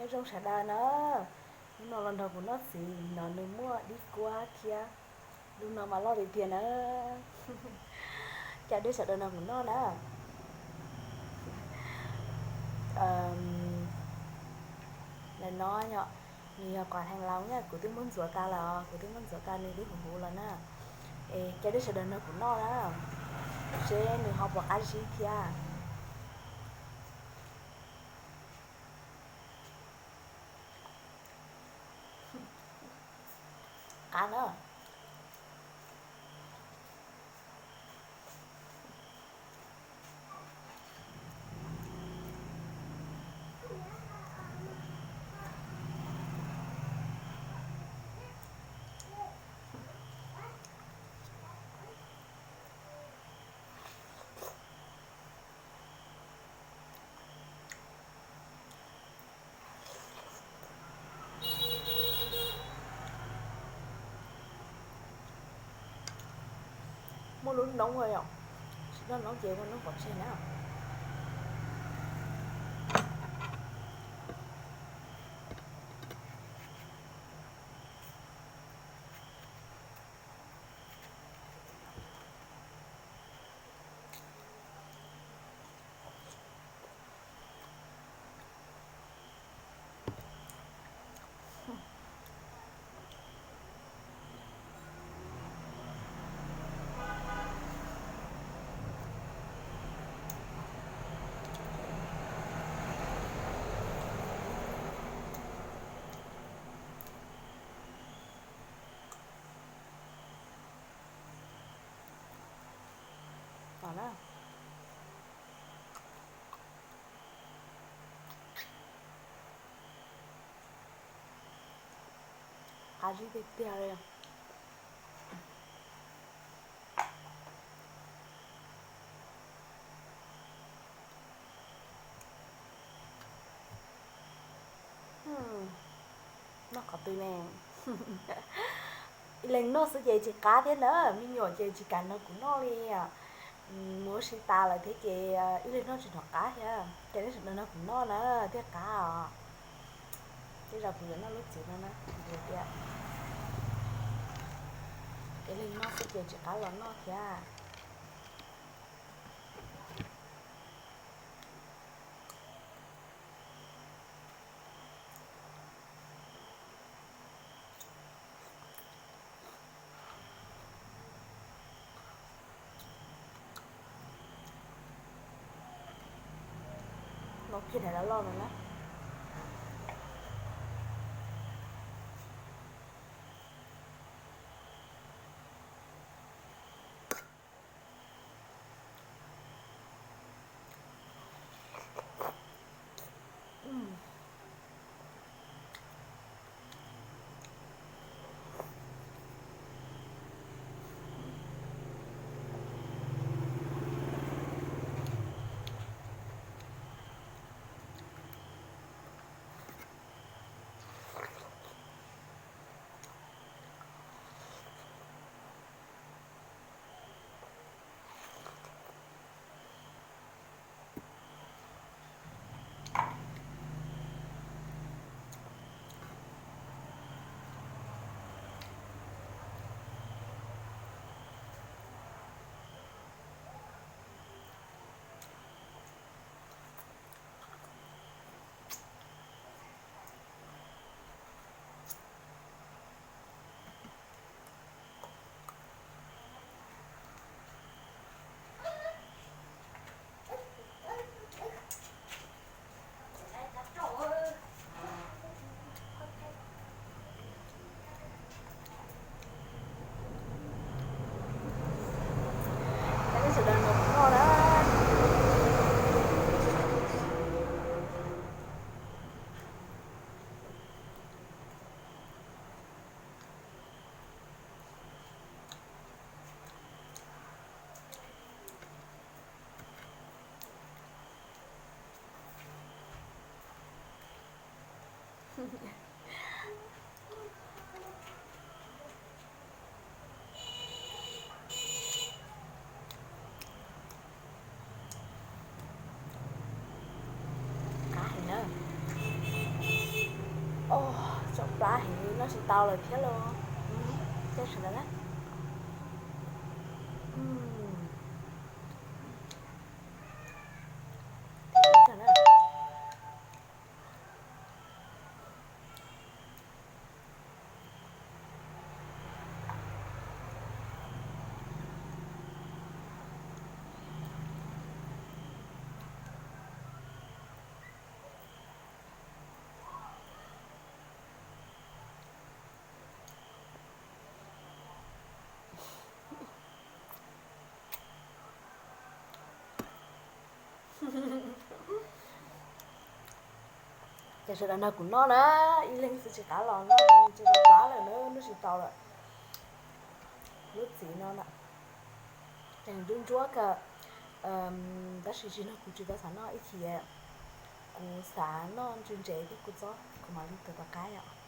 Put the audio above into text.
Nyob zoo sawv daws na, hnub no los nrog kuv noj txiv no nws muaj dib kuab thiab, lub no mas loj tiag tiag na. Cas dej sawv daws nrog kuv noj na. Ntawm no yog, nws yog qos heev laus na, kuv twb muab ntxuav tas lawm, kuv twb muab ntxuav tas nws twb huv huv lawm na. Es cas dej sawv daws nrog kuv noj na, seb nws ho puas qab zib thiab. Qab na. Muaj lub noob, tsis noj noob ces muaj noob pov tseg na. Qab zib tiag tiag li. Noj qhov twg ne? Ib leeg noj xwb ces tsis qab thiab na, me nyuam ces tsis kam nrog kuv noj li. Mus ua si tas lawm thiab ces ib leeg noj tsis nrog qab thiab, ces nej sawv daws nrog kuv noj na thiaj qab os. Tej zaum kuv yuav noj lub txiv no na, vim tias ib leeg noj xwb ces tsis qab los noj thiab. Noj kiag daim loj loj no na. Heev, noj tsis tau lawm thiab los. Coj sawv daws na. Ces sawv daws nrog kuv noj na, ib leeg xwb tsis qab los no, tsis tau plab lawm na, noj tsis tau lawm. Lub txiv no na, ces ntsuab ntsuab kawg, tab sis tsis no kuv tsis tau xav noj ib chim, kuv xav noj ntse ntsev thiab kuv txob kuv mam li tuav tom qab yom.